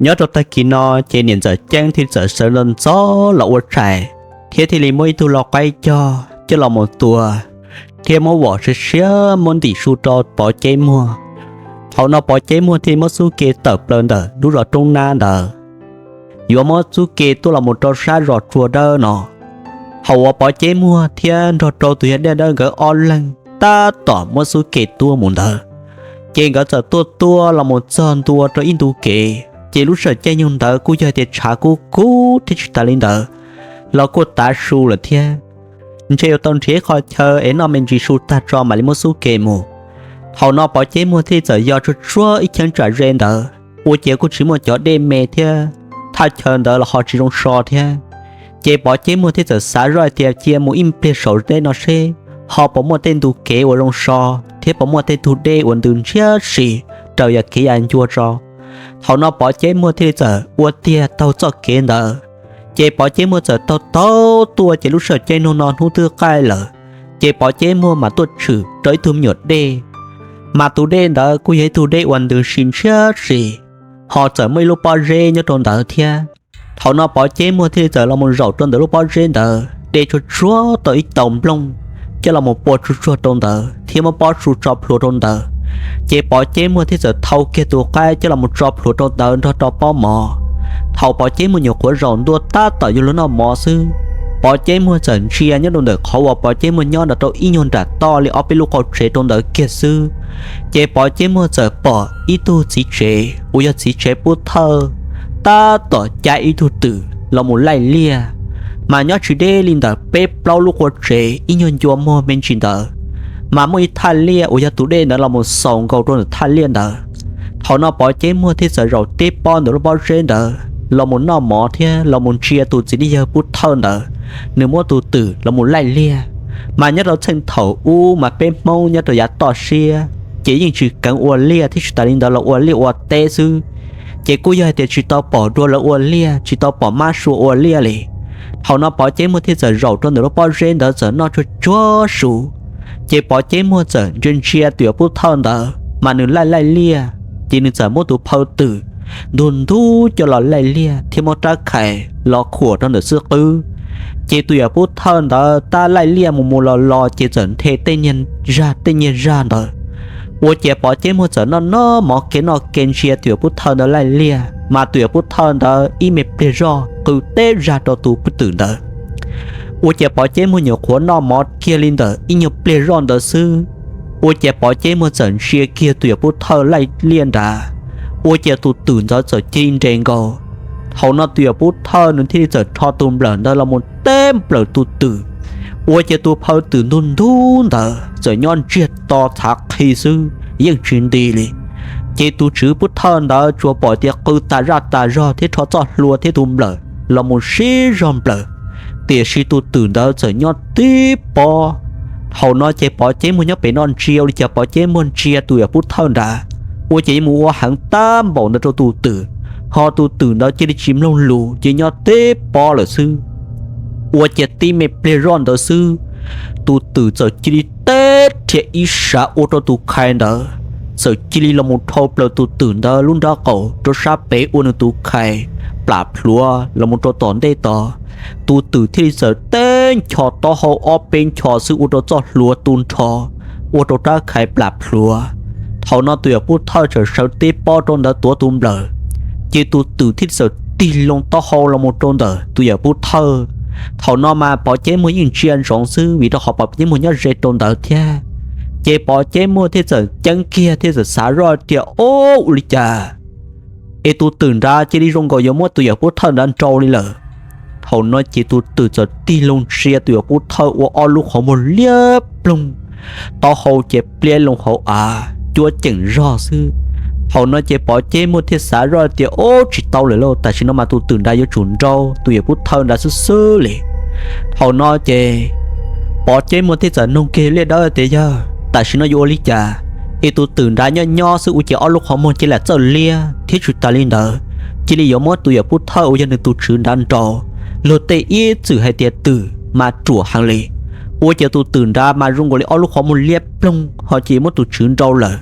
Nyob rau tag kis no ces niam ntxawm Ceeb thiaj txawm sawv ntxov ntxov los ua tshais, thiab thiaj li muab ib tug lau qaib cog coj los mus tua, thiab muab vom siav siav muab ntim su rau Pov Ceb Muag. Thaum no Pov Ceb Muag thiaj muab xub ke tawm plaws ntawm lub zos Roob Nab ntawd, yuav muab xub ke tuaj los mus rau sab zos Tsua Dawb no. Thaum uas Pov Ceb Muag thiab nrog rau tus yawg Dej Dawb nkawd ob leeg tab tom muab xub ke tuaj mus ntawd, ces nkawd txawm tuaj tuaj los mus txog ntua rau ib ntu kev, ces lub sij hawm caij nyoog ntawd kuj yog tias tshav kub kub thiab tsis tas li ntawd los kuj tav su lawm thiab. Ntshe yuav tau nrhiav ib qho chaw es noj me ntsis su tag tso mam li muab xub ke mus. Thaum no Pov Ceb Muag thiaj txawm yog tsuag tsuag ib cheeb tsam ze ntawd, ua ciav kuj tsis muaj cov dej me thiab thaj chaw ntawd los ho tsis zoo so thiab. Ces Pov Ceb Muag thiaj txawm xav zoj hais tias cia mus ib pliag saum teb no seb ho puas muaj tej ntu kev uas zoo so thiab puas muaj tej tug dej uas ntws ntshiab si raws yam kev yam ncua tso. Thaum no Pov Ceb Muag thiaj li txawm ua tiag taug txoj kev ntawd. Ces Pov Ceb Muag txawm taug taug tuaj ces lub sij hawm caij nyoog no hnub twb qaij lawm, ces Pov Ceb Muag mam tuaj tshwm rau ib tug me nyuam dej, mas tus dej ntawd kuj yog ib tug dej uas ntws si ntshiab si, ho txawm muaj ib lub pob zeb nyob rau ntawd thiab. Thaum no Pov Ceb Muag thiaj li txawm los mus zaum rau ntawm lub pob zeb ntawd, de tsuag tsuag tau ib tau nplooj coj los mus pua tsuag tsuag rau ntawd thiab muab pob su tso plhuav rau ntawd. Ces Pov Ceb Muag thiaj txawm thau kiag tus qaib coj los mus tso plhuav rau ntawd nrog rau pob mov. Thaum Pov Ceb Muag nyuam qhuav zaum ntua tab tom yuav luag noj mov xwb, Pov Ceb Muag txawm ntsia nyob rau ntawm qhov uas Pov Ceb Muag nyob nrog rau ib nyuag nram toj li ob peb lub qau tsev rau ntawd kiag xwb, ces Pov Ceb Muag txawm pom ib tug txiv tsev uas yog txiv tsev pub thawj tab tom caij ib tug twm los mus laij liaj, mas nyob tsis deb li ntawm peb plaub lub qau tsev ib nyuag ncua muag me ntsis ntawd, mas muaj ib thaj liaj uas yog tus dej ntawd los mus xaus nkaus rau ntawm thaj liaj ntawd. Thaum no Pov Ceb Muag thiaj txawm zaum tib pob ntawm lub pob zeb ntawd los mus noj mov thiab los mus ntsia tus txiv yawg pub thawj ntawd, nws muab tus twm los mus laij liaj. Mas nyob rau txheej thaum ub mas peb Hmoob nyob rau yav toj siab ces yeej tsis keev ua liaj thiab tsis tas li ntawd los ua liaj ua teb xwb, ces kuj yog hais tias tsis tau pom dua lawv ua liaj, tsis tau pom mab sua ua liaj li. Thaum no Pov Ceb Muag thiaj txawm zaum rau ntawm lub pob zeb ntawd txawm noj tsuag tsuag su, ces Pov Ceb Muag txawm ntsia ntsia tus yawm pub thawj ntawd mas nws laij laij liaj, ces nws txawm muab tus phaw twm ntug ntug coj los laij liaj thiab muab rab khais los khuam rau ntawm xwb qwb. Ces tus yawm pub thawj ntawd tab laij liaj mus mus los los ces txawm nthe tej niag zag tej niag zag ntawd, ua ciav Pov Ceb Muag txawm noj noj mov kev noj kev ntsia tus yawm pub thawj ntawd laij liaj, mas tus yawm pub thawj ntawd ib me pliag zoj qw teb zag rau tus pub twm ntawd, ua ciav Pov Ceb Muag nyuam qhuav noj mov kiag li ntawm ib nyuag pliag zoj ntawd xwb, ua ciav Pov Ceb Muag txawm ntsia kiag tus yawm pub thawj laij liaj nrad, ua ciav tus twm ntawd txawm cia li nres nkaus. Thaum no tus yawm pub thawj nws thiaj li txawm rho tus nplawm ntawd los mus teb nplawm tus twm, ua ciav tus phaw twm ntug ntug ntawd txawm nyob ntsiag to txhav qhi xwb yeej tsis nti li. Ces tus tswv pub thawj ntawd tsuas pom tias qw tas zaj tas zog thiab rho txoj hlua thiab tus nplawm los mus sib zog nplawm, tiam sis tus twm ntawd txawm nyob tib pob. Thaum no ces Pov Ceb Muag nyob pem no ntsia ua li cas Pov Ceb Muag ntsia tus yawm pub thawj nrad, ua ciav yeej mus ua heev tab npaum ntawd rau tus twm, ho tus twm ntawd cia li tsis mloog lus ces nyob tib pob lawm xwb. Ua ciav tib me pliag zoj ntawd xwb, tus twm txawm cia li teb rhiav ib sav ua rau tus khais ntawd txawm cia li los mus dhau plaws tus twm ntawd lub nrab qaum rau sab pem ua nws tus khais plam plhuav los mus rau tom ntej tod. Tus twm thiaj li txawm teb nchos taub hau ob peb nchos xwb ua rau txoj hlua tu nrho, ua rau rab khais plam plhuav. Thaum no tus yawm pub thawj txawm sawv tib pob rau ntawd tuav tus nplawm, ces tus twm thiaj li txawm tig loo taub hau los mus rau ntawm tus yawm pub thawj. Thaum no mas Pov Ceb Muag yeej ntsia ntsoov xwb vim rau qhov Pov Ceb Muag nyob ze rau ntawd thiab. Ces Pov Ceb Muag thiaj txawm ceeb kiag thiaj txawm xav zoj tias, Ob, ua li cas es tus twm nrad cia li zoo nkaus yuav muab tus yawm pub thawj nrad nrau li lawm? Thaum no ces tus twm txawm tig loo ntsia tus yawm pub thawj ua ob lub qhov muag liab ploog, taub hau ces pliab loo hauv av cuab ceem zog xwb. Thaum no ces Pov Ceb Muag thiaj xav zoj tias, Ob, tsis tau lawm lauj, tam sim no mas tus twm nrad yuav tsum nrau tus yawm pub thawj nrad xwb xwb li. Thaum no ces Pov Ceb Muag thiaj txawm nug kiag Liaj Dawb tias, Yawg, tam sim no yuav ua li cas? Es tus twm nrad nyob nyob xwb ua ciav ob lub qhov muag cia li txawj liab thiab tsis tas li ntawd, cia li yuav muab tus yawm pub thawj uas yog nws tus tswv nrad nrau. Luag tej ib txwm hais tias twm mas ruam heev li, ua ciav tus twm nrad mas zoo nkaus li ob lub qhov muag liab ploog ho cia li muab tus tswv nrau lawm.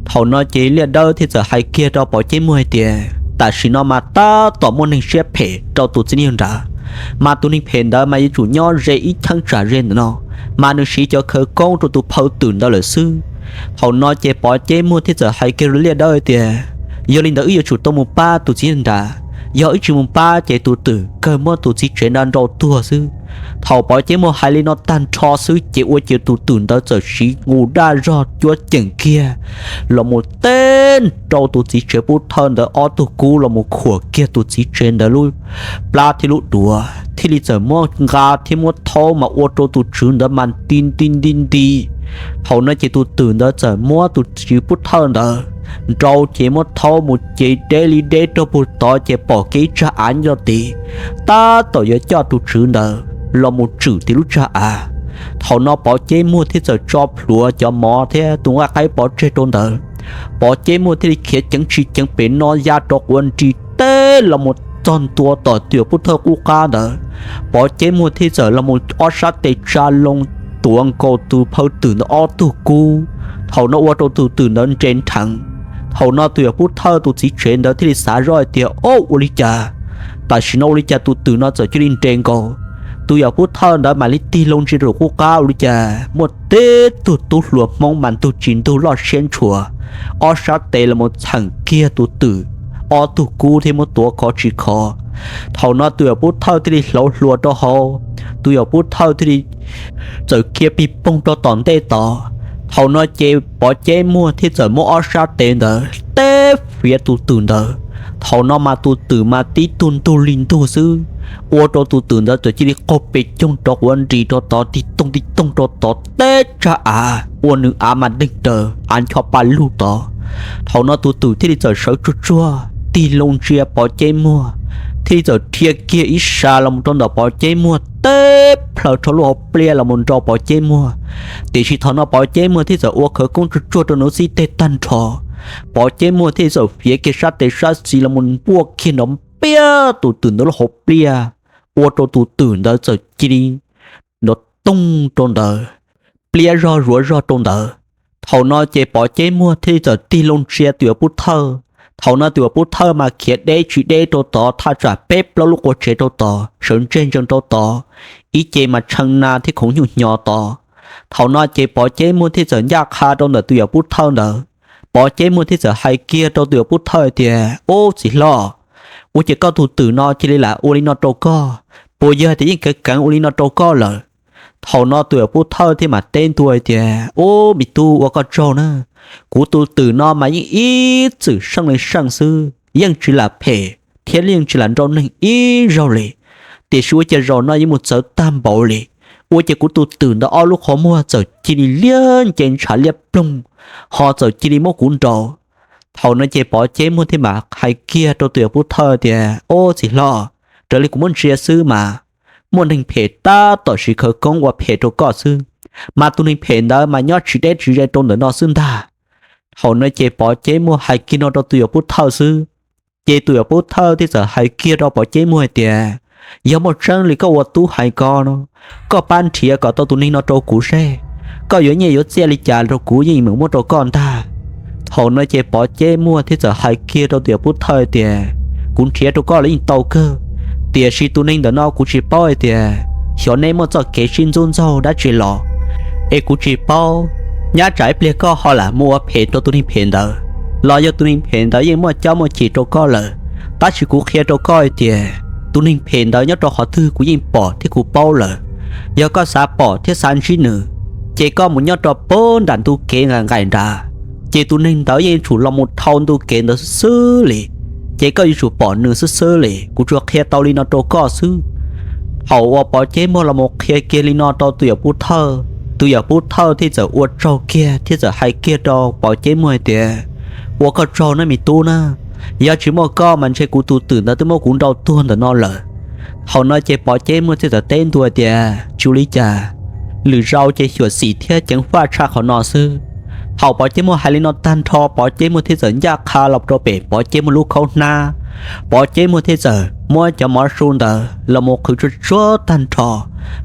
Thaum no ces Liaj Dawb thiaj txawm hais kiag rau Pov Ceb Muag hais tias, tam sim no mas tab tom muaj neeg siab phem rau tus txiv neej nrad, mas tus neeg phem ntawd mas yuav tsum nyob ze ib cheeb tsam ze ntawm no, mas nws siv cov khawv koob rau tus phawj twm ntawd lawm xwb. Thaum no ces Pov Ceb Muag thiaj txawm hais kiag rau Liaj Dawb tias, yog li ntawd wb yuav tsum tau mus pab tus txiv neej nrad, yog wb tsis mus pab ces tus twm kawg muab tus txiv tsev nrad nrau tuag xwb. Thaum Pov Ceb Muag hais li no tag nrho xwb ces ua ciav tus twm ntawd txawm siv nqus daj zog cuab ceem kiag los mus teb rau tus txiv tsev pub thawj ntawd ob tug kub los mus khuam kiag tus txiv tsev ntawd lub plab thiab lub duav thiaj li txawm muab nqa thiab muab thaub mas ua rau tus tswv ntawd mas nti nti nti nti. Thaum no ces tus twm ntawd txawm muab tus tswv pub thawj ntawd nrau ces muab thaub mus ces deb li deb rau puag tod ces pom kiag ib tsag av nyob rau tid, tab tom yuav coj tus tswv ntawd los mus tswm tim lub tsag av. Thaum no Pov Ceb Muag thiaj txawm tso plhuav cov mov thiab tus nqaij qaib pov tseg rau ntawd. Pov Ceb Muag thiaj li khiav ceev tsis ceev pem no ya rov quav nris teb los mus txog ntua tom tus yawm pub thawj qub qab ntawd. Pov Ceb Muag thiaj txawm los mus ob sab tes tsa loo tuav nkaus tus phawj twm ntawd ob tug kub. Thaum no ua rau tus twm ntawd nres nrheev. Thaum no tus yawm pub thawj tus txiv tsev ntawd thiaj li xav zoj hais tias, ob, ua li cas tam sim no ua li cas tus twm no txawm cia li nres nkaus? Tus yawm pub thawj ntawd mam li tig loo ntsia rau qub qab ua li cas muaj tib tug tub hluas Hmoob mas ntug tsis ntug loj siab ntshua, ob sab tes los mus txheem kiag tus twm ob tug kub thiab muab tuav khov tsis khov. Thaum no tus yawm pub thawj thiaj li hlauv hlua rau hauv, tus yawm pub thawj thiaj li txawm khiav pig poog rau tom ntej tod. Thaum no ces Pov Ceb Muag thiaj txawm muab ob sab tes ntawd teb fiav tus twm ntawd. Thaum no mas tus twm mas tib tug ntug li ntug xwb, ua rau tus twm ntawd txawm cia li qaug pes coog rov quav nris rau tod tig toog tig toog rau tod teb tsag av ua nws av mas deeg raws av ncho pa lug tod. Thaum no tus twm thiaj li txawm sawv tsuag tsuag tig loo ntsia Pov Ceb Muag, thiaj li txawm dhia kiag ib sab los mus rau ntawm Pov Ceb Muag teb plhaw rau lub hauv pliaj los mus nrau Pov Ceb Muag. Tiam sis thaum no Pov Ceb Muag thiaj txawm ua khawv koob tsuag tsuag rau nws txib teg tag nrho. Pov Ceb Muag thiaj li txawm fiav kiag sab tes sab xis los mus npuaj kiag nrov piab tus twm ntawd lub hauv pliaj, ua rau tus twm ntawd txawm cia li nrov toog rau ntawd, pliab zog zuav zog rau ntawd. Thaum no ces Pov Ceb Muag thiaj li txawm tig loo ntsia tus yawm pub thawj. Thaum no tus yawm pub thawj mas khiav deb tsis deb rau tod thaj tsam peb plaub lub qua tsev rau tod, sawv ntseg ntsees rau tod, ib ce mas tshee na thiab khoov nyuj hnyo tod. Thaum no ces Pov Ceb Muag thiaj txawm ncaj qha rau ntawm tus yawm pub thawj ntawd. Pov Ceb Muag thiaj txawm hais kiag rau tus yawm pub thawj tias, ub, txiv hlob, ua cas koj tus twm no cia li lam ua li no rau koj? Puas yog tias yeej keev keev ua li no rau koj lawm? Thaum no tus yawm pub thawj thiaj mam teb ntua tias, ub, me tub, ua koj tsaug na, kuv tus twm no mas yeej ib txwm seej li seej xwb, yeej tsis lam phem thiab yeej tsis lam nrau neeg ib zaug li. Tiam sis ua cas zaum no yuav mus txawv tag npaum li? Ua cas kuv tus twm ntawd ob lub qhov muag txawm cia li liab nce ntshav liab ploog, ho txawm cia li muab kuv nrau. Thaum no ces Pov Ceb Muag thiaj mam hais kiag rau tus yawm pub thawj tias, ub, txiv hlob, raws li kuv muab ntsia xwb mas muaj neeg phem tab tom siv khawv koob ua phem rau koj xwb, mas tus neeg phem ntawd mas nyob tsis deb tsis ze rau ntawm no xwb ntag. Thaum no ces Pov Ceb Muag hais kiag no rau tus yawm pub thawj xwb, ces tus yawm pub thawj thiaj txawm hais kiag rau Pov Ceb Muag hais tias, yog muaj tseeb li koj ua tub hais ko no, koj pab nrhiav kom tau tus neeg no rau kuv seb, koj yuav nyiaj yuav txiaj li cas rau kuv yeej meem muab rau koj ntag. Thaum no ces Pov Ceb Muag thiaj txawm hais kiag rau tus yawm pub thawj tias, kuv nrhiav rau koj los yeej tau kawg, tiam sis tus neeg ntawm no kuv tsis paub hais tias xyov neb muaj txoj kev sib ntxub ntxaug dab tsi los, es kuv tsis paub, nyab tsam ib pliag koj ho lam mus ua phem rau tus neeg phem ntawd, los yog tus neeg phem ntawd yeej muaj cob muaj chim rau koj lawm. Tab sis kuv qhia rau koj hais tias tus neeg phem ntawd nyob rau qhov twg kuv yeej pom thiab kuv paub lawm. Yog koj xav pom thiab xav ntsib nws, ces koj mus nyob rau puag nram ntug kev nqaim nqaim nrad, ces tus neeg ntawd yeej yuav tsum los mus dhau ntug kev ntawd xwb xwb li, ces koj yuav tsum pom nws xwb xwb li. Kuv tsuas qhia tau li no rau koj xwb. Thaum uas Pov Ceb Muag los mus qhia kiag li no rau tus yawm pub thawj, tus yawm pub thawj thiaj txawm ua tsaug kiag thiab txawm hais kiag rau Pov Ceb Muag hais tias, ua koj tsaug nawb me tub na, yog tsis muaj koj mas ntshe kuv tus twm ntawd twb muab kuv nrau tuag ntawm no lawm. Thaum no ces Pov Ceb Muag thiaj txawm teb ntua tias, tsis ua li cas, lwm zaus ces xyuam xim thiab ceev faj tshaj qhov no xwb. Thaum Pov Ceb Muag hais li no tag nrho, Pov Ceb Muag thiaj txawm ncaj qha los rau pem Pov Ceb Muag lub khaub hnab. Pov Ceb Muag thiaj txawm muab cov mov su ntawd los mus qhwv tsuag tsuag tag nrho.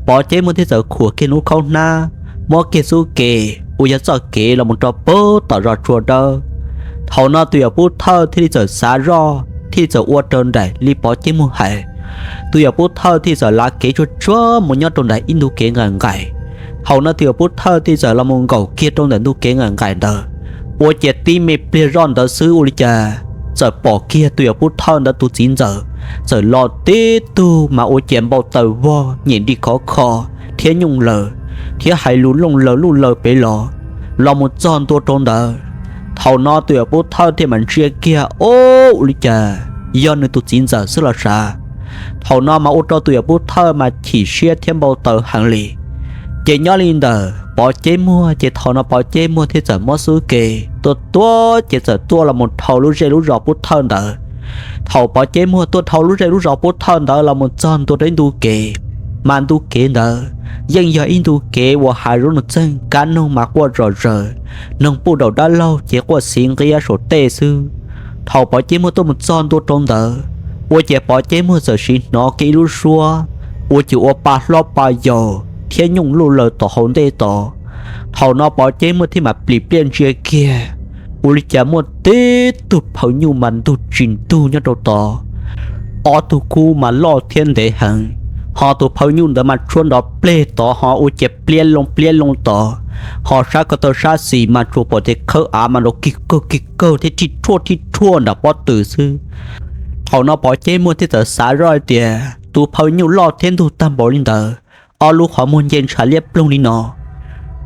Pov Ceb Muag thiaj txawm khuam kiag lub khaub hnab, muab kiag xub ke uas yog txoj kev los mus rau puag tom zos Tsua Dawb. Thaum no tus yawm pub thawj thiaj li txawm xav zoj thiaj txawm ua raws nraim li Pov Ceb Muag hais. Tus yawm pub thawj thiaj txawm lav kev tsuag tsuag mus nyob rau nraim ib ntug kev nqaim nqaim. Thaum no tus yawm pub thawj thiaj txawm los mus nkaum kiag rau ntawm ntug kev nqaim nqaim ntawd, ua ciav tib me pliag zoj ntawd xwb ua li cas txawm pom kiag tus yawm pub thawj ntawd tus txiv ntxawm txawm los tib tug mas ua ciav npau taws vog nyem nrim khov kho thiab nyooj laws thiab hais lus looj laws luj laws pem los, los mus txog ntua rau ntawd. Thaum no tus yawm pub thawj thiaj mam ntsia kiag, o, ua li cas yog nws tus txiv ntxawm xwb los sav. Thaum no mas ua rau tus yawm pub thawj mas chim siab thiab npau taws heev li. Ces nyob li ntawm Pov Ceb Muag ces thaum no Pov Ceb Muag thiaj txawm muab xub ke tuaj tuaj ces txawm tuaj los mus dhau lub zej lub zos pub thawj ntawd. Thaum Pov Ceb Muag tuaj dhau lub zej lub zos pub thawj ntawd los mus txog ntua rau ib ntug kev, mas ntug kev ntawd yeej yog ib ntug kev uas hav zoov nws txeeg kab noog mas quaj zom zaws, noog puj daum dab laug ces quaj xiv nqiab saum tej xwb. Thaum Pov Ceb Muag tuaj mus txog ntua rau ntawd, ua ciav Pov Ceb Muag txawm siv hnov kiag ib lub suab ua ciav ua pa hlob pa yaus thiab nyooj luj laws tom hauv ntej tod. Thaum no Pov Ceb Muag thiaj mam plim pliaj ntsia kiag, ua li cas muaj tib tug phaw nyuj mas ntug tsis ntug nyob rau tod. Ob tug kub mas loj thiab ntev heev, ho tus phaw nyuj ntawd mas tshuab nrov pleg tod ho ua ciav pliab loo pliab loo tod, ho sab ko taw sab xis mas tsuas pom tias khawb av mas nrov kig kawg kig kawg thiab rhij rhuaj rhij rhuaj nram pob tw xwb. Thaum no Pov Ceb Muag thiaj txawm xav zoj hais tias tus phaw nyuj loj thiab ntug tag npaum li ntawd, ob lub qhov muag nce ntshav liab ploog li no,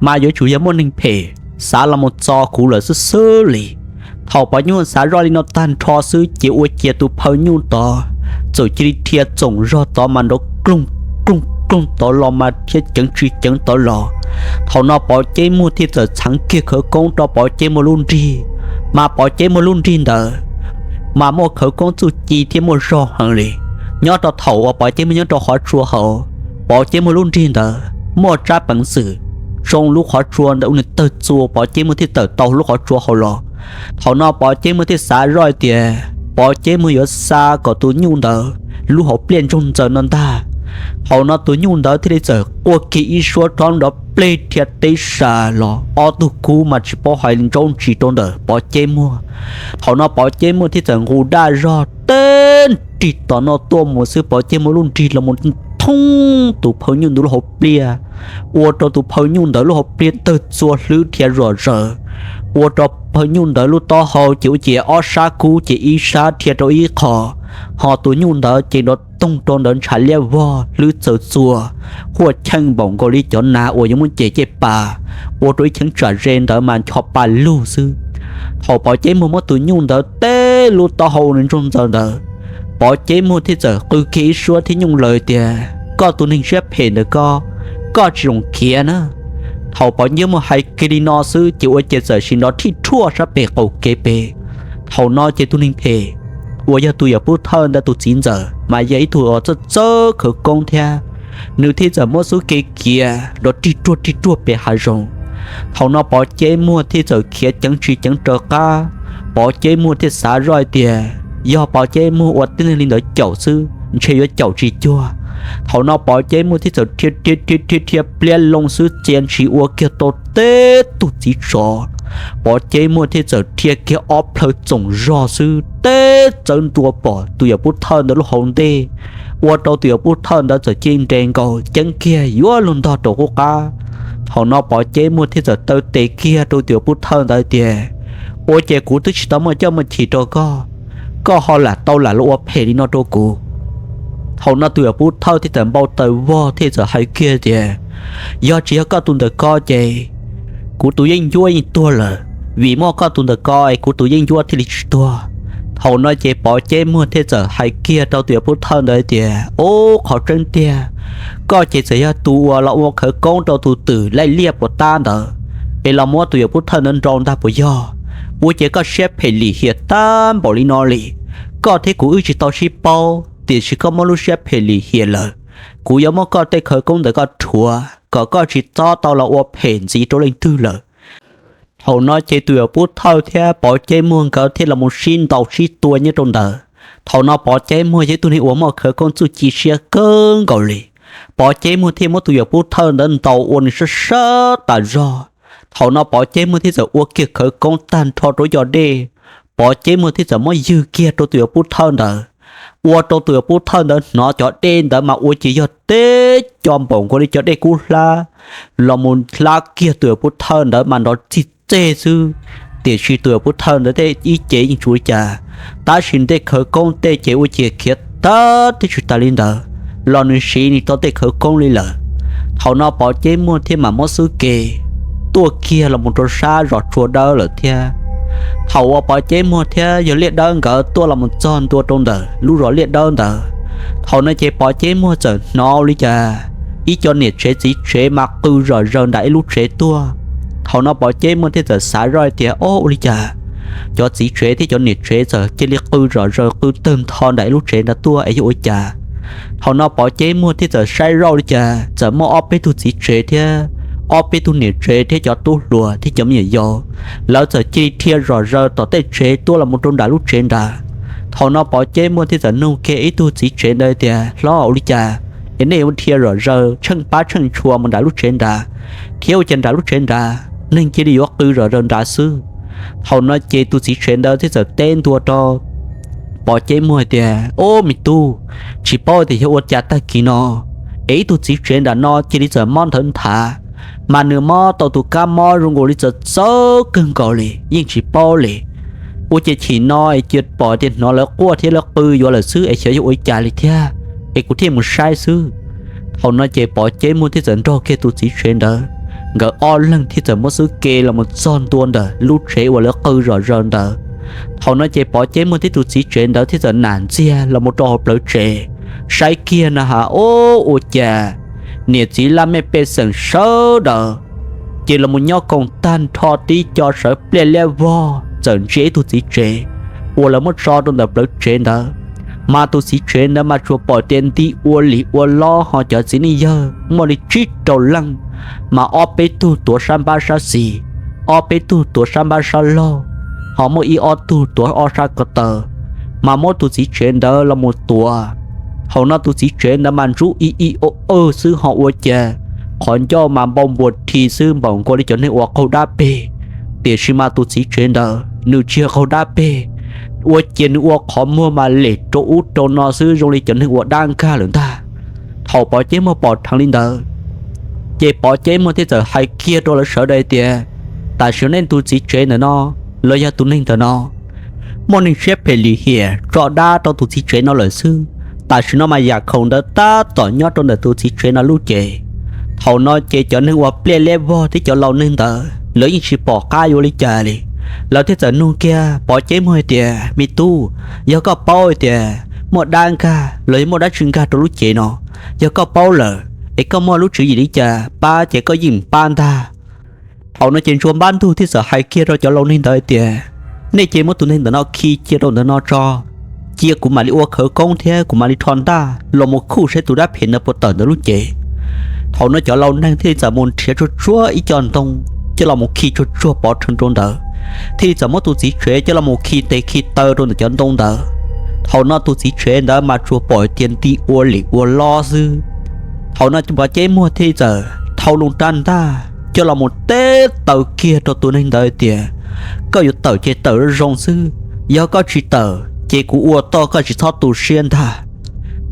mas yuav tsum yog muaj neeg phem xav los mus txo kuv lawm xwb xwb li. Thaum Pov Ceb Muag xav zoj li no tag nrho xwb ces ua ciav tus phaw nyuj tod txawm cia li dhia txoom zog tod mas nrov kloog kloog kloog tod los mas thiab ceev tsis ceev tod los. Thaum no Pov Ceb Muag thiaj txawm txheev kiag khawv koob rau Pov Ceb Muag lub nrig, mas Pov Ceb Muag lub nrig ntawd mas muaj khawv koob txuj ci thiab muaj zog heev li. Nyob rau thaum uas Pov Ceb Muag nyob rau qhov tsua hauv, Pov Ceb Muag lub nrig ntawd muaj tsab peev xwm tsoo lub qhov tsua ntawd ua nws tawg txua, Pov Ceb Muag thiaj tawm tau lub qhov tsua hauv los. Thaum no Pov Ceb Muag thiaj xav zoj hais tias Pov Ceb Muag yuav xa kom tus nyuj ntawd lub hauv pliaj ntsoog ntxaws no ntag. Thaum no tus nyuj ntawd thiaj li txawm quaj kiag ib suab rov nrov pleg dhia teb sa los, ob tug kub mas tsis paub hais ntsaub ntsis rau ntawm Pov Ceb Muag. Thaum no Pov Ceb Muag thiaj txawm nqus daj zog teb nrig tom no tuaj mus xwb, Pov Ceb Muag lub nrig los mus thoob tus phaw nyuj ntawd lub hauv pliaj, ua rau tus phaw nyuj ntawd lub hauv pliaj tawg txua hlwb dhia zom zaws, ua rau phaw nyuj ntawd lub taub hau ces ua ciav ob sab kub ces ib sab dhia rau ib qho, ho tus nyuj ntawd ces nrov toog rau ntawd ntshav liab vog hlwb txawv txua, quaj cheej npaum nkaus li cov nas uas yuav muab ces cej pas, ua rau ib cheeb tsam ze ntawd mas ncho pa lug xwb. Thaum Pov Ceb Muag muab tus nyuj ntawd teb lub taub hau ua nws ntsoog ntxaws ntawd, Pov Ceb Muag thiaj txawm qw kiag ib suab thiab nyooj laws tias, Koj tus neeg siab phem ntawm koj, koj tsis zoo khiav na. Thaum Pov Ceb Muag hais kiag li no xwb ces ua ciav txawm sim nrov rhij rhuaj sab pem qaum kev pem. Thaum no ces tus neeg phem uas yog tus yawm pub thawj ntawd tus txiv ntxawm mas yog ib tug uas txawj txawj khawv koob thiab, nws thiaj txawm muab xub ke kiav nrov rhij rhuaj rhij rhuaj pem hav zoov. Thaum no Pov Ceb Muag thiaj txawm khiav ceev tsis ceev raws qab. Pov Ceb Muag thiaj xav zoj hais tias yog Pov Ceb Muag ua tib neeg li ntawd caum xwb ntshe yuav caum tsis cuag. Thaum no Pov Ceb Muag thiaj txawm dhia dhia dhia dhia dhia pliab loo xwb txia ntshis ua kiag tau teb tug txiv tsov. Pov Ceb Muag thiaj txawm dhia kiag ob plhaw txoom zog xwb teb txawv ntua pom tus yawm pub thawj ntawd lub hauv ntej, ua rau tus yawm pub thawj ntawd txawm cia li nres nkaus ceeb kiag yuav luag ntog rau qub qab. Thaum no Pov Ceb Muag thiaj txawm taw tes kiag rau tus yawm pub thawj ntawd tias, Ua ces kuv twb tsis tau muaj coj muaj chim rau koj, koj ho lam tau lam los ua phem li no rau kuv. Thaum no tus yawm pub thawj thiaj txawm npau taws vog thiaj txawm hais kiag tias, Yog tsis yog koj tus ntawm ko ces kuv tus yeeb ncuab yeej tuag lawm, vim muaj koj tus ntawm ko es kuv tus yeeb ncuab thiaj li tsis tuag. Thaum no ces Pov Ceb Muag thiaj txawm hais kiag rau tus yawm pub thawj ntawd tias, Ub, qhov tseeb tiag, koj ces txawm yog tus uas los ua khawv koob rau tus twm laij liaj puas tab ntawd es los muab tus yawm pub thawj ntawd nrau ntag puas yog? Ua ces koj siab phem lim hiam tab npaum li no li. Koj thiab kuv wb tsis tau sib paub tiam sis koj muaj lub siab phem lim hiam lawm. Kuv yuav muab koj tej khawv koob ntawd koj rhuav kom koj tsis txhob tau los ua phem ntxiv rau leej twg lawm. Thaum no ces tus yawm pub thawj thiab Pov Ceb Muag nkawd thiaj los mus sib ntaus sib tua nyob rau ntawd. Thaum no Pov Ceb Muag yog ib tug neeg uas muaj khawv koob txuj ci siab kawg nkaus li. Pov Ceb Muag thiaj muab tus yawm pub thawj ntawd ntaus ua nws sab sab tas zog. Thaum no Pov Ceb Muag thiaj txawm ua kiag khawv koob tag nrho rau cov dej, Pov Ceb Muag thiaj txawm muab ywg kiag rau tus yuav pub thawj ntawd, ua rau tus yuav pub thawj ntawd hnov cov dej ntawd mas ua ces yog teb co npaum nkaus li cov dej kub hlab los mus hlab kiag tus yuav pub thawj ntawd mas nrov txij txej xwb. Tiam sis tus yuav pub thawj ntawd tej ib ce yeej tsis ua li cas, tab sis tej khawv koob tej ces ua ces khiav tag tib si tas li ntawd, los nws siv nws tau tej khawv koob li lawm. Thaum no Pov Ceb Muag thiaj mam muab xub ke tuaj kiag los mus rau sab zos Tsua Dawb lawm thiab. Thaum uas Pov Ceb Muag thiab yawg Liaj Dawb nkawd tuaj los mus txog ntua rau ntawm lub zos Liaj Dawb ntawd, thaum no ces Pov Ceb Muag txawm hnov li cas ib co niam tsev txiv tsev mas qw zom zaws nram ib lub tsev tuaj. Thaum no Pov Ceb Muag thiaj txawm xav zoj hais tias, Ob, ua li cas cov txiv tsev thiab cov niam tsev txawm cia li qw zom zaws qw tawg ntho nram ib lub tsev ntawd tuaj es yog ua cas? Thaum no Pov Ceb Muag thiaj txawm saib zoj li cas txawm muaj ob peb tug txiv tsev thiab ob peb tug niam tsev thiab cov tub hluas thiab cov me nyuam yaus, lawv txawm cia li dhia zom zaws tom tej tsev tuaj los mus rau nram lub tsev nrad. Thaum no Pov Ceb Muag thiaj txawm nug kiag ib tug txiv tsev ntawd tias, Hlob, ua li cas es nej yuav dhia zom zaws tsheej pab tsheej tshua mus nram lub tsev nrad, thiab ua cas nram lub tsev nrad neeg cia li yuav qw zom zaws nrad xwb? Thaum no ces tus txiv tsev ntawd thiaj txawm teb ntua rau Pov Ceb Muag hais tias, Ob, me tub, tsis paub tias yog ua cas tag kis no es ib tug txiv tsev nram no cia li txawm mob nthawv nthav, mas nws mob tau tus kab mob zoo nkaus li txawv txawv kawg nkaus li yeej tsis paub li. Ua ces chim no es cia pom tias hnov lawv quaj thiab lawv qw yuav lawm xwb es xyov yog ua li cas li thiab, es kuv thiaj mus saib xwb. Thaum no ces Pov Ceb Muag thiaj txawm nrog kiag tus txiv tsev ntawd, nkawd ob leeg thiaj txawm muab xub ke los mus txog ntua ntawm lub tsev uas lawv qw zom zaws ntawd. Thaum no ces Pov Ceb Muag thiab tus txiv tsev ntawd thiaj txawm nam ntxiag los mus rau hauv plawv tsev, saib kiag na has, ob, ua cas niam txiv laj mej pej xeem sawv daws ces los mus nyob koom tag nrho tib co sawv pliaj liab vog txawm ntsia ib tug txiv tsev uas lawv muab tso rau ntawm plawv tsev ntawd. Mas tus txiv tsev ntawd mas tsuas pom tias nti ua lig ua lob ho cov txiv neej yawg muaj li tsib rau leej, mas ob peb tug tuav sab npab sab xis, ob peb tug tuav sab npab sab laug, ho muaj ib ob tug tuav ob sab ko taw, mas muab tus txiv tsev ntawd los mus tuav. Thaum no tus txiv tsev ntawd mas ntsub ib ib ob ob xwb ho ua cas qhov ncauj mas npau npuas rhi xwb npaum nkaus li cov neeg uas qaug dab peg. Tiam sis mas tus txiv tsev ntawd nws tsis yog qaug dab peg, ua ciav nws ua qhov muag mas lem rau ub rau no xwb zoo li cov neeg uas dab nkag lawm ntag. Thaum Pov Ceb Muag pom dheev li ntawd, ces Pov Ceb Muag thiaj txawm hais kiag rau lawv sawv daws tias, Tam sim no nej tus txiv tsev ntawm no los yog tus neeg ntawm no muaj neeg siab phem lim hiam tso dab rau tus txiv tsev no lawm xwb. Tam sim no mas yam khoom ntawd tab tom nyob rau ntawm tus txiv tsev no lub cev. Thaum no ces cov neeg uas pliaj liab vog thiab cov laus neeg ntawd lawv yeej tsis pom qab yuav li cas li. Lawv thiaj txawm nug kiag Pov Ceb Muag hais tias, Me tub, yog koj paub hais tias muaj dab nkag los yog muaj dab tsi nkag rau lub cev no, yog koj paub lawm es koj muaj lub tswv yim li cas pab ces koj yeej pab ntag. Thaum no ces Ntsuag Npab Ntug thiaj txawm hais kiag rau cov laus neeg ntawd hais tias, Nej cia li muab tus neeg ntawm no khi cia rau ntawm no tso, cia kuv mam li ua khawv koob thiab kuv mam li rho ntaj los mus khuj saib tus dab phem ntawd puas tawm ntawm lub cev. Thaum no cov laus neeg thiaj li txawm mus nrhiav tsuag tsuag ib co ntoo coj los mus khi tsuag tsuag pov rhees rau ntawd, thiaj li txawm muab tus txiv tsev coj los mus khi tes khi taw rau ntawm cov ntoo ntawd. Thaum no tus txiv tsev ntawd mas tsuas pom tias nti ua lim ua lob xwb. Thaum no Pov Ceb Muag thiaj li txawm thau loo rab ntaj coj los mus teb taw kiag rau tus neeg ntawd tias, Koj yuav tawm ces tawm zoo zoo xwb, yog koj tsis tawm ces kuv ua toj koj tsis txhob tu siab ntag.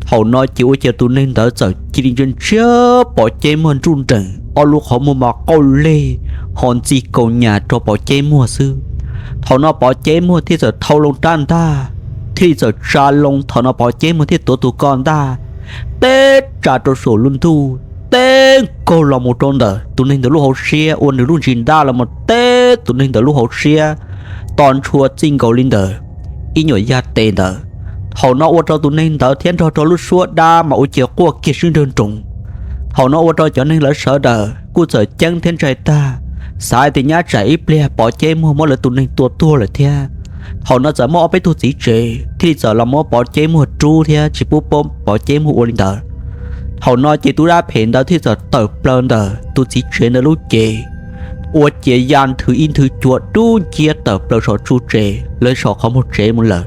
Thaum no ces ua cas tus neeg ntawd txawm cia li ntsia ntsia Pov Ceb Muag nruj nreem, ob lub qhov muag mas qauj leg ho ntxi kaus nyas rau Pov Ceb Muag xwb. Thaum no Pov Ceb Muag thiaj txawm thau loo rab ntaj, thiaj li txawm tsa loo. Thaum no Pov Ceb Muag thiaj tuav tus ko ntaj teb tsa rau saum lub ntuj, teb nkaug los mus rau ntawm tus neeg ntawd lub hauv siab, ua nws lub ntsis ntaj los mus teb tus neeg ntawd lub hauv siab to ntshua txij nkaus li ntawm ib nyuam yaj tes ntawd. Thaum no ua rau tus neeg ntawd thiab nrog rau lub suab dab mas ua ciav quaj kiag sib nrawg nroos. Thaum no ua rau cov neeg lawv sawv daws kuj txawm ceeb thiab ntshai tag, xav tias nyab tsam ib pliag Pov Ceb Muag muab lawv tus neeg tua tuag lawm thiab. Thaum no txawm muaj ob peb tug txiv tsev thiaj li txawm los muab Pov Ceb Muag rub thiab tsis pub Pov Ceb Muag ua li ntawd. Thaum no ces tus dab phem ntawd thiaj txawm tawm plaws ntawm tus txiv tsev ntawd lub cev, ua ciav ya nthwv ib nthwv cua dub nciab tawm plaws saum tsuj tsev lawv saum qhov muag tsev mus lawm.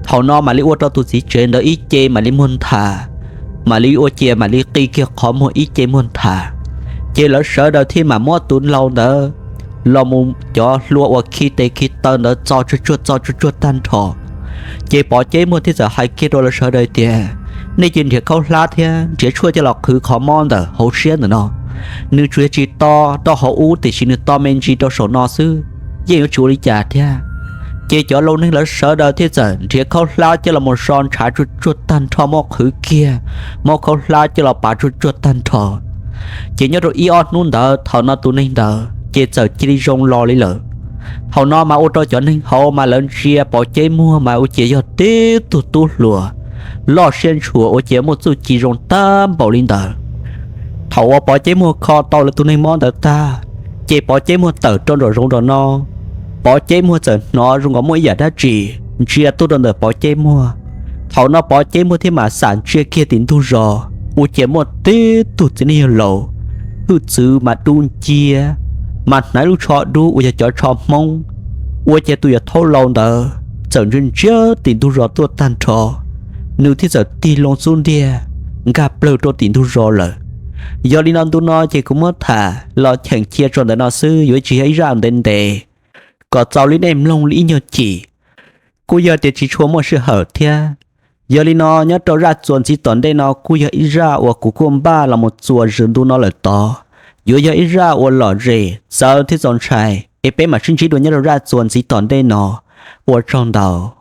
Thaum no mam li ua rau tus txiv tsev ntawd ib ce mam li muag nthav, mam li ua ciav mam li qi kiag qhov muag ib ce muag nthav. Ces lawv sawv daws thiaj mam muab tus laus ntawd los mus cov hlua uas khi tes khi taw ntawd txo tsuag tsuag txo tsuag tsuag tag nrho. Ces Pov Ceb Muag thiaj txawm hais kiag rau lawv sawv daws tias, nej cia nrhiav khaub hlab thiab nrhiav tshuaj coj los qhwv qhov mob ntawm hauv siab ntawm no. Nws tsuas yog tsis to rau hauv ub tiam sis nws to me ntsis rau saum no xwb, yeej yuav tsis ua li cas thiab. Ces cov laus neeg lawv sawv daws thiaj txawm nrhiav khaub hlab coj los mus so ntshav tsuag tsuag tag nrho, muab qhwv kiag, muab khaub hlab coj los pav tsuag tsuag tag nrho. Ces nyob rau ib ob hnub ntawd thaum no tus neeg ntawd ces txawm cia li zoo los li lawm. Thaum no mas ua rau cov neeg hauv mas lawv ntsia Pov Ceb Muag mas ua ciav yog tib tug tub hluas loj siab ntshua ua ciav muaj txuj ci zoo tag npaum li ntawd. Thaum uas Pov Ceb Muag kho tau lawv tus neeg mob ntawd tag, ces Pov Ceb Muag tawm rau nraum zoov nraum no. Pov Ceb Muag txawm hnov zoo nkaus muaj ib yam dab tsi ntsia tuaj rau ntawm Pov Ceb Muag. Thaum no Pov Ceb Muag thiaj mam xam ntsia kiag tim ntug zos ua ciav muaj tib tug txiv neej yawg laus, hwj txwv mas dub nciab, mas hnav lub tsho dub uas yog cov tsho Hmoob, ua ciav tus yawg thaub laus ntawd txawm ntsia ntsia tim ntug zos tuaj tag nrho. Nws thiaj txawm tig loo xub ntiag nkag plawg rau tim ntug zos lawm. Yog li no ntu no ces kuv muab tham los cheem cia tso ntawm no xwb, yuav tsis yog ib zaj ntev ntev, kom txaus li nej mloog li ib nyuag chim. Kuj yog tias tsis tshua muaj sij hawm thiab. Yog li no nyob rau zaj txuas ntxiv tom ntej no kuj yog ib zaj uas kuv kuj npaj los mus txuas zws ntu no lawm tod, yuav yog ib zaj uas lom zem txawv thiab txaus ntshai, es peb mam sib ntsib dua nyob rau zaj txuas ntxiv tom ntej no. Ua tsaug ntau.